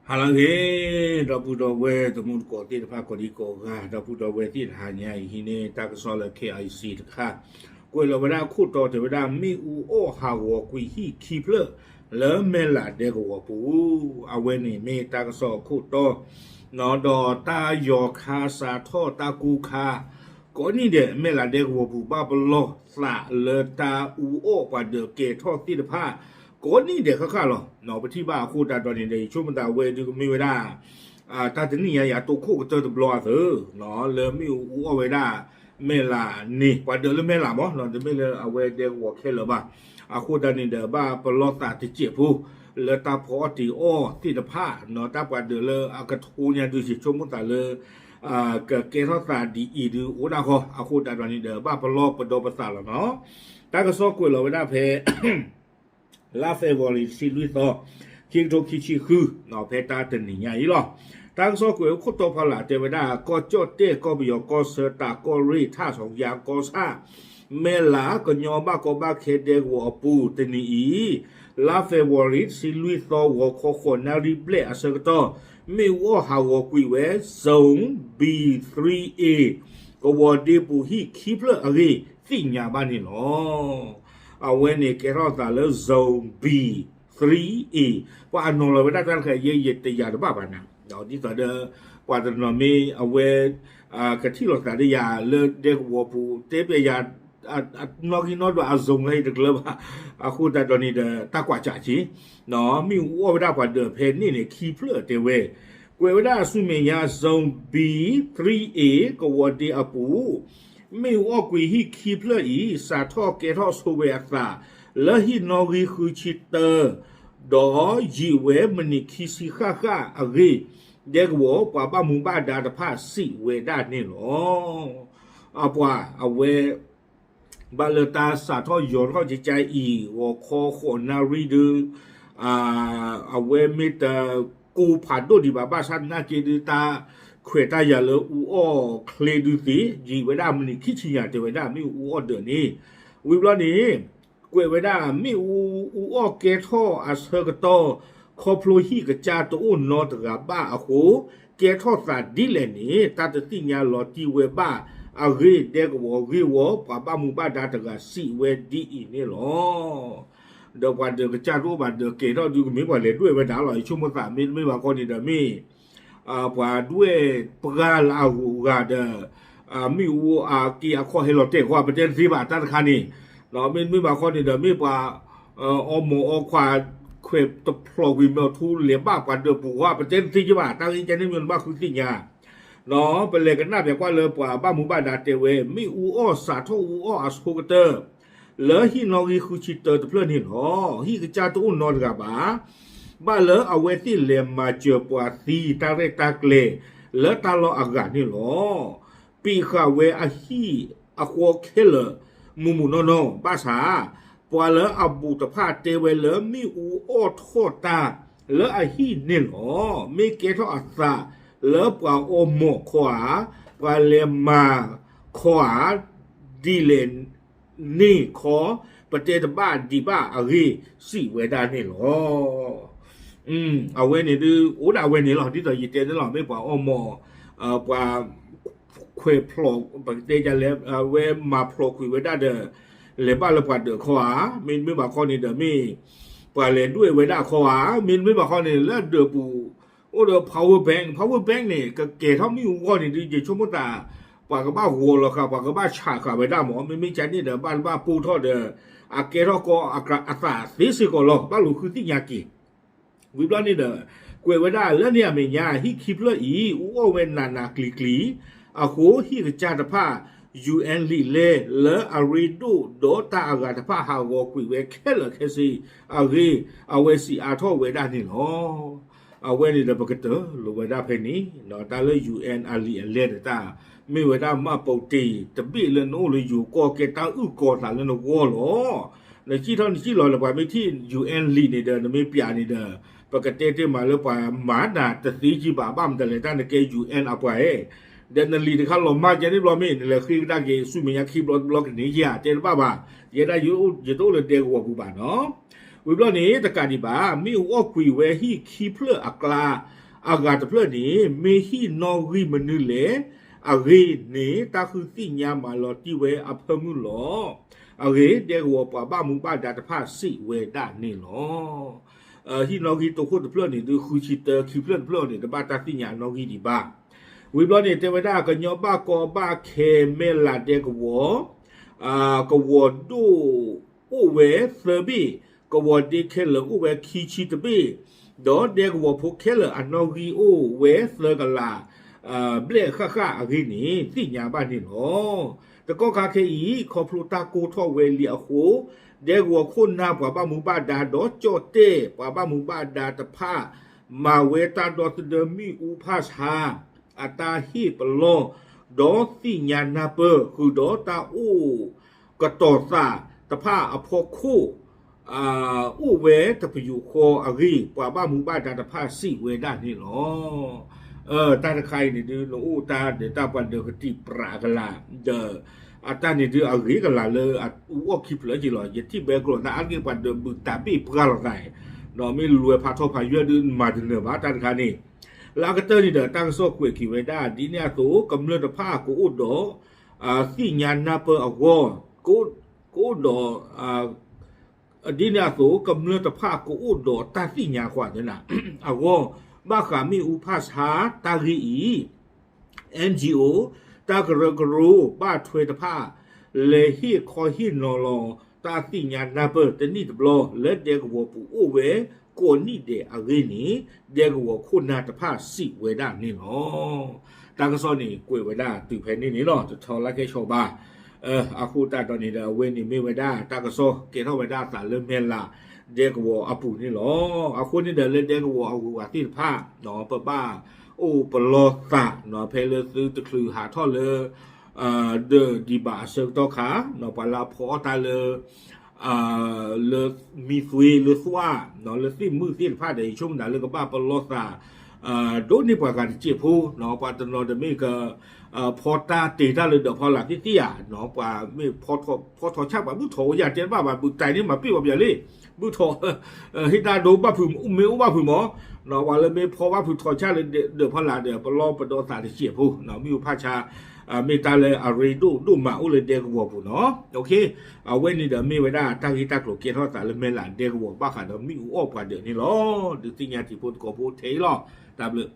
ဟါလၢအဂ့ၤ, ဒီပုၢ်ဒီဝဲၢ်တံၤသကိးသ့ၣ်တဖၣ် ကိးဒံကိးဂၤ, ဒီပုၢ်ဒီဝဲၢ်သ့ၣ်တဟါညါအံၤ ဟံးန့ၢ်တၢ်ကစီၣ်လၢ K I C တခါ, ကွဲးလီၤဝဲဒၣ်ခိၣ်တီတဲဝဲဒၣ် မ့ၣ်အူအီၣ်ဟးဂီၤကွံာ်ဟံၣ်ခံဖျၢၣ် လၢမဲၢ်လးဒဲကဝီၤပူၤ, အဝဲန့ၣ်မ့ၢ်တၢ်ကစီၣ်အခိၣ်တီ, ဒီးတၢ်ယီၤခါစးထီၣ်တၢ်ကူခါ ကိးနံၣ်ဒဲး မဲၢ်လးဒဲကဝီၤပူၤ ဘၣ်ပလီၢ်သးလၢတၢ်အူအီၣ်ပှၤဒၢးကဲထီၣ်သ့ၣ်တဖၣ် ကိးနံၣ်ဒဲးဃၣ်ဃၣ်လီၤ. ပထံၣ်ဘၣ်အဃိသတးဒီးန့ၣ်ဒီး ယဆိကမိၣ်သးဝဲဒုးကမ့ၢ်ဝဲဒၣ် တၢ်တနံၣ်ညါယၤတိခိၣ်ကတၢၢ်တဘျီအသိး လၢမ့ၣ်အူအူအီၣ်ဝဲဒၣ် မဲၢ်လးန့ၣ် ပှၤဒၢးလၢမဲၢ်လးမး တမ့ၢ်လၢအဝဲဒဲကဝီၤခဲလၢာ်ဘၣ်. အဃိသတးန့ၣ်ဒီး ဘၣ်ပလီၢ်သးတစဲးဖိ လၢတၢ်ဖီအီၣ်တ့ၤအီၣ်သ့ၣ်တဖၣ် တၢ်ပှၤဒၢးလၢအကထိညါဒုး ယဆိကမိၣ်သးလၢ ကကဲထီၣ်သးဒ်အံၤဒုးအိၣ်ဒၣ်ဃီ, အဃိသတးဒီးန့ၣ်ဒီး ဘၣ်ပလီၢ်ပဒီပသးလီၤနီၤ. တၢ်ကစီၣ်ကွဲးလီၤဝဲဒၣ်ဖဲ လါ February တဆံလွံၢ်သီ, ခံကထိခံဆံဃု, ဖဲတၢ်တနံၤညါအံၤလီၤ. တၢ်ကစီၣ်ကွဲးခိၣ်တီဖီလာ်တဲဝဲဒၣ် ကီၢ်ကၠီၣ်တဲၣ် ကီၢ်ပယီၤ ကီၢ်ဆၢ တၢ်ကီၢ်ရ့ၣ် ထၣ်စီၤယါ ကီၢ်ဆၣ် မဲၢ်လးကညီဘၣ်ကီဘၣ်ခဲဒဲကဝီၤအပူၤတနံၤအံၤ, လါ February တဆံလွံၢ်သီ ဂီၤခီဃိးနၣ်ရံၣ်ဘျဲၣ်အဆၢကတီၢ် မ့ၣ်အူအီၣ်ဟးဂီၤကွံာ်ဝဲ Zone B three A ကဝီၤဒ့ပူၤဟံၣ်ခံဖျၢၣ်အဂ့ၢ်သ့ၣ်ညါဘၣ်န့ၣ်လီၤ. အဝဲန့ၣ်ကဲထီၣ်သးလၢ Zone B three A ပှၤအနီၤလီၤဝဲဒၣ်တၢ်တခါ ယဲယတယာ်တဘၣ်ဘၣ်နၤ, ဒ်သိးဒီး ပှၤတနီၤမ့ၢ်အဝဲ ကထံၣ်လိာ်သးဒီးယၤလၢဒဲကဝီၤပူၤ တဲပျဲယၤ နီၣ်ဂံၢ်နီၣ်ဒွးအ zone လၢယတကျၢၤဘၣ်. အဃိသတးဒီးန့ၣ်ဒီး တၢ်ကွၢ်စးက့ၤ မ့ၣ်အူအီၣ်ဝဲဒၣ်ပှၤဒၢးဖဲန့ၣ်န့ၣ် ခံဖျၢၣ်တဲဝဲ, ကွဲးဝဲဒၣ်ဆူမဲာ်ညါ Zone B three A ကဝီၤဒ့အပူၤ မ့ၣ်အူအီၣ်ကွံာ်ဟံၣ်ခံဖျၢၣ်အံၤ စးထီၣ်ကဲထီၣ်ဆိဝဲအသး လၢဟံၣ်နီၣ်ဂံၢ်ဃုဆံတၢ ဒီးယံာ်ဝဲမံးနံးခံဆံဃၣ်ဃၣ်အဂ့ၢ် ဒဲကဝီၤပှၤဘၣ်မူဘၣ်ဒါတဖၣ်စံးဝဲဒၣ်န့ၣ်လီၤ. အပှၤအဝဲ ဘၣ်လၢတၢ်စးထီၣ်ယီၤထီၣ်ကကါအံၤ ဂီၤခီဃိးနၣ်ရံၣ်ဒုး အဝဲမ့ၢ်တကိးဖးဒိၣ်ဒံးဘၣ် ဘၣ်ဆၣ်သနာ်က့ဒုး တၢ်ခွဲးတၢ်ယာ်လၢအူအီၣ်ချ့ဒုးသ့ ယံာ်ဝဲဒၣ်မံးနံးခံဆံညါ တဲဝဲဒၣ်မ့ၣ်အူအီၣ်ဒၢးန့ၣ်, ဝံၤဘျီန့ၣ် ကွဲးဝဲဒၣ်မ့ၣ်အူအူအီၣ်ကဲထီၣ်အဆၢကတီၢ် ခီဖျိဟံၣ်ကစၢ်တအိၣ်နီတဂၤဘၣ်အဃိ ကဲထီၣ်သးဒ်လဲၣ်န့ၣ် တၢ်တသ့ၣ်ညါလီၤတံၢ်ဝဲဘၣ်အဂ့ၢ် ဒဲကဝီၤဂ့ၢ်ဝီ ပှၤဘၣ်မူဘၣ်ဒါတဂၤစံးဝဲဒ်အံၤန့ၣ်လီၤ. ဒီးပှၤဒၢးကစၢ်တအိၣ်ဘၣ် ဒၢးကဲထီၣ်ဒုးကမ့ၢ်ပှၤလဲၤဒွဲၣ်ဝဲဒၣ်လီၤ. ယဆိကမိၣ်သးမ့တမ့ၢ်ဘၣ်ခီန့ၣ်ဒီးမ့ၢ် ပှၤဒွဲၣ်ပှၤလၢအဂုၤအဂၤဒီး မ့ၣ်အူအက့အခီၣ်ဟဲလီၤတဲာ်ကွၢ် ပတဲတသ့ဘၣ်တၢ်တခါန့ၣ်, မ့တမ့ၢ်ဘၣ်ခီန့ၣ်ဒီးမ့ၢ်ပှၤ အီမိာ်အီခွါ ခွဲးတဖျိးကွံာ်မ့ၢ်အီထူလဲၤဘၣ်ပှၤဒၢးပူၤကွၢ် ပတဲတသ့ကဘၣ် တၢ်ဂ့ၢ်ကဲန့ၣ်မ့ၢ်နဘၣ်ဃုသ့ၣ်ညါ ပလဲၤကနၣ်ပၠးကွၢ်လၢပှၤဘၣ်မူဘၣ်ဒါတဲဝဲ မ့ၣ်အူအီၣ်စးထီၣ်အူအီၣ်အဆိကတၢၢ် လၢဟံၣ်နီၣ်ဂံၢ်ဃုဆံတၢတဖျၢၣ်န့ၣ်လီၤ. ဟံၣ်ကစၢ်တအိၣ်နီတဂၤဘၣ်. ဘၣ်လၢအဝဲသ့ၣ်လဲၤမၤစၢၤပှၤသံတၢ်ရဲၣ်တၢ်ကျဲၤလၢတၢ်လီၢ်အဂၤန့ၣ်လီၤ. ပံာ်ဃာ်ဝဲအဟံၣ်အဃီခဲလၢာ် မုၢ်မုၢ်နီၢ်နီၢ် ဘၣ်ဆၣ် ပှၤလၢအဘူးတဖၣ်တဲဝဲလၢမ့ၣ်အူအီၣ်ထီၣ်တၢ်လၢအဟံၣ်န့ၣ်လီၤ. မ့ၢ်ကဲထီၣ်အသးလၢပှၤအီမိာ်ခီဧါ, ပှၤလဲၤမၤခီဧါ, ဒ်လဲၣ်န့ၣ်ခီ ပတဲတဘၣ်ဒံးဘၣ်အဂ့ၢ်စံးဝဲဒၣ်န့ၣ်လီၤ. အဝဲန့ၣ်ဒုး အိၣ်ဒၣ်ဝဲန့ၣ်လီၤ. ဒ်သိးယတဲန့ၣ်လီၤ မ့ၢ်ပှၤအီမိာ် ပှၤ ခွဲးဖျိး ပကတဲလဲၣ် အဝဲမၤဖျိးကွံာ်ဝဲဒၣ်ဒီး လဲၤဘၣ်လၢပှၤဒၢးခီဧါ, မ့တမ့ၢ်ဘၣ်ခီန့ၣ်ဒီးမ့ၢ် ပှၤလဲၤဒွဲၣ်ဝဲဒၣ်ခီဧါ, မ့တမ့ၢ်ဘၣ်ခီန့ၣ် လၢအဒၢးပူၤ အိၣ်ဒီး power bank, power bank န့ၣ် ကကဲၤထီၣ်မ့ၣ်အူအီၣ်န့ၣ်ဒုး ယဆိကမိၣ်သး ပှၤကဘၣ်ဂီၤလီၤဃာ် ပှၤကဘၣ်ဆးဃာ်ဝဲဒၣ်မး, မ့မ့ၢ်ကန့ၣ်ဒီး ဘၣ်တဘၣ်ပိၢ်ထီၣ်ဒီး အကဲထီၣ်ကီအသးသ့စ့ၢ်ကီးလီၤ. ဘၣ်လိာ်ဃုသ့ၣ်ညါက့ၤ ဝံၤဘျီန့ၣ်ဒီး ကွဲးဝဲဒၣ်လၢန့ၣ်အမဲာ်ညါ ဟံၣ်ခံဖျၢၣ်အံၤ အူအီၣ်ဝဲနးနးကျံၤကျံၤ, အဃိဟံၣ်ကစၢ်တဖၣ် ယူၣ်အဲၣ်လံာ်လဲ လၢအရ့ဒိၣ်ဒီးတၢ်အဂၤတဖၣ်ဟးဂီၤကွံာ်ဝဲခဲလၢာ်ခဲဆ့အဂ့ၢ် အဝဲစံးအါထီၣ်ဝဲဒၣ်န့ၣ်လီၤ. အဝဲန့ၣ်ဒီးပကတၢၢ်လိာ်ဝဲဒၣ်ဖဲန့ၣ် တၢ်လၢ ယူၣ်အဲၣ် အလံာ်အလဲတၢ် မ့ၢ်ဝဲဒၣ်မှတ်ပုံတင် တဘ့ၣ်လၢနအိၣ်လၢယိၤကီၢ် ကဲတၢ်အုၣ်ကီၤသးလၢနဂီၢ်လီၤ. နစံၣ်ထီၣ်နစံၣ်လီၤလၢပှၤမ့ၢ်ထံၣ် ယူၣ်အဲၣ် လံာ်န့ၣ်ဒီး နမ့ၢ်ပျးန့ၣ်ဒီး ပကတဲတ့ၢ်မးလၢပှၤမၤနၤတသ့ကံဘၣ် ဘၣ်မတၤလဲၣ် တၢ်နကဲ ယူၣ်အဲၣ် အပှၤဧၢ, ဒီးနလံာ်တခါလီၤမၢ်ကဲန့ၣ်ဘျီမ့ၢ် နလဲၤဃ့ကဒါက့ၤဆူမဲာ်ညါခံဘျီတဘျီကန့ၢ်ဧါ တဲတဘၣ်ဘၣ်. ယဲဒၣ်ယတအိၣ်လၢဒဲကဝီၤပူၤဘၣ်နီၤ. ဝံၤဘျီန့ၣ် တကးဒံးဘၣ် မ့ၣ်အူအီၣ်ကွံာ်ဝဲဟံၣ်ခံဖျၢၣ်အကျါ အဂၤတဖျၢၣ်န့ၣ် မ့ၢ်ဟံၣ်နီၣ်ဂံၢ်မနုၤလဲၣ်အဂ့ၢ်န့ၣ် တၢ်ဃုသ့ၣ်ညါမၤလီၤတံၢ်ဝဲအဖၢမုၢ်လီၤ. အဂ့ၢ် ဒဲကဝီၤပှၤဘၣ်မူဘၣ်ဒါတဖၣ်စံးဝဲဒၣ်န့ၣ်လီၤ. ဟံၣ်နီၣ်ဂံၢ်တိခိၣ်တဖျၢၣ်န့ၣ် ဒုးဃုဆံတၢ ခံဖျၢၣ်တဖျၢၣ်န့ၣ် တဘၣ်တၢ်သ့ၣ်ညါအနီၣ်ဂံၢ်ဒံးဘၣ်. ဝံၤဘျီန့ၣ် တဲဝဲဒၣ် ကညီဘၣ်ကီဘၣ်ခဲမဲၢ်လးဒဲကဝီၤ ကဝီၤဒိၣ်အိၣ်ဝဲသၢဘ့ၣ်, ကဝီၤဒ့ခဲလၢာ်အိၣ်ဝဲခံဆံတဘ့ၣ်, ဒီးဒဲကဝီၤဖိခဲလၢာ်အနီၣ်ဂံၢ်အိၣ်ဝဲသၢကလး ဘျဲၣ်ဃၣ်ဃၣ်အဂ့ၢ်န့ၣ် သ့ၣ်ညါဘၣ်န့ၣ်လီၤ. တကီၢ်ခါခဲအံၤ ခီဖျိတၢ်ကိၢ်ထီၣ်ဝဲလံအဃိ ဒဲကဝီၤခိၣ်နၢ်ပှၤဘၣ်မူဘၣ်ဒါဒီးကၠီၣ်တဲၣ်ပှၤဘၣ်မူဘၣ်ဒါတဖၣ် မၤဝဲတၢ်ဒီသဒၢမ့ၣ်အူဖၣ်ဆါ အတၢ်ဟ့ၣ်ပလီၢ် ဒီးသ့ၣ်ညါနၢ်ပၢၢ် ဃုာ်ဒီးတၢ်အိၣ်ကတီၤသးတဖၣ်အဖီခိၣ် အိၣ်ဝဲတပယူာ်ဃီအဂ့ၢ် ပှၤဘၣ်မူဘၣ်ဒါတဖၣ်စံးဝဲဒၣ်န့ၣ်လီၤ. တၢ်တခါအံၤန့ၣ်ဒုး နအိၣ်တၢ်ဒီးတၢ်ပှၤဒၢးကတံာ်ပြးကလာ် ဒီး အတၢ်န့ၣ်ဒုးအဂ့ၤကလာ်လၢအအူအီၣ်ခံဖျၢၣ်က့လီၤ. ယထံၣ်ဘဲကျိၤသးအါတက့ၢ်ပှၤဒၢးဘုးတၢ်ဘ့ၣ်ပှၢ်လိာ်သး, ဒီးမ့ၢ်လဲၤဖးထီဖးယွဲၢ်ဒုးမၤတနၢၤဘၣ်တၢ်တခါန့ၣ်. လၢအကတၢၢ်န့ၣ်ဒီး တၢ်ကစီၣ်ကွဲးက့ၤဝဲဒၣ် ဒ်န့ၣ်အသိး ကမျၢၢ်တဖၣ်ကအိၣ်ဒီး သ့ၣ်ညါနၢ်ပၢၢ်အဂီၢ် ကအိၣ်ဒီး ဒ်န့ၣ်အသိး ကမျၢၢ်တဖၣ်ကအိၣ်ဒီးတၢ်သ့ၣ်ညါကွၢ်သနာ်အဂီၢ် ဘၣ်ဃးမ့ၣ်အူဖၣ်ဆါတၢ်ဂ့ၢ်အံၤ NGO တၢ်ကရၢကရိဘၣ်ထွဲတဖၣ် လဲၤဟ့ၣ်ခီဟ့ၣ်နီၤလီၤ တၢ်သ့ၣ်ညါနၢ်ပၢၢ်တနံၣ်တဘျီ လၢဒဲကဝီၤပူၤအိၣ်ဝဲကိးနံၣ်ဒဲးအဂ့ၢ်န့ၣ် ဒဲကဝီၤခိၣ်နၢ်တဖၣ်စံးဝဲဒၣ်န့ၣ်လီၤ. တၢ်ကစီၣ်န့ၣ် ကွဲးဝဲဒၣ်တုၤဖဲန့ၣ်န့ၣ်လီၤ. တထီလၢခဲဆီဘၣ် အဃိသတးဒီးန့ၣ်ဒီး အဝဲန့ၣ်မ့ၢ်ဝဲဒၣ်တၢ်ကစီၣ်ကဲထီၣ်ဝဲဒၣ်အသးလၢမဲၢ်လး ဒဲကဝီၤအပူၤန့ၣ်လီၤ. အဃိန့ၣ်ဒီးလၢဒဲကဝီၤအဂုၤအဂၤသ့ၣ်တဖၣ် ပဘၣ်အိၣ်ပလီၢ်သး ဖဲလၢသုတချုးဟးထီၣ်လၢ ဒီးဒံးဘၣ်အဆၢကတီၢ်ခါ ပှၤလၢအဖီအီၣ်တၢ်လၢ လၢမံသွ့လၢသွၣ် လၢသ့ၣ်မုၣ်သ့ၣ်တဖၣ်ဒီး ယဆိကမိၣ်ဒၣ်လၢကဘၣ်ပလီၢ်သး ဒိးန့ၢ်ပှၤဂၤတစဲးဖိ ပှၤတနီၤဒီးမ့ၢ်က ဖီတၢ်တ့ၢ်တၢ်လၢဒၢးဖီလာ်သ့ၣ်သ့ၣ်ဧါ ပှၤမ့ၢ်ဖီထီၣ်ဆၣ်ပှၤဘုၣ်ထီၣ်အိၣ်ယၤတဲတဘၣ်ဘၣ် ဘုၣ်တၢ်န့ၣ်မၤပ့ၢ်ဝဲပယီၤလံ ဘုၣ်ထီၣ် ဟ့ၣ်တၢ်ဒိဘၣ်ဖုး မ့ၢ်အိၣ်ဘၣ်ဖုးမး ပှၤလၢမ့ၢ်ဖီဘၣ်ဖုးထီၣ်ဆၣ်လၢဒၢးဖီလာ်ဒီး ပလီၢ်ပဒီသးတစဲးဖိ မ့ၣ်အူဖၣ်ဆါ မ့ၢ်တၢ်လၢအရ့ဒိၣ်ဒိၣ်မးအိၣ်လၢဒဲကဝီၤပူၤနီၤ အဝဲန့ၣ်ဒီးမ့ၢ်ဝဲဒၣ်တၢ်ဂ့ၢ်တၢ်ကျိၤကဲထီၣ်သးလၢမဲၢ်လးဒဲကဝီၤဘၣ်ဃးဒီးမ့ၣ်အူအီၣ်ပှၤဒၢးန့ၣ်လီၤ. ဒုးသ့ၣ်ညါတံၤဖိသကိးဖိထဲအံၤလီၤ. တၢ်ဘျုး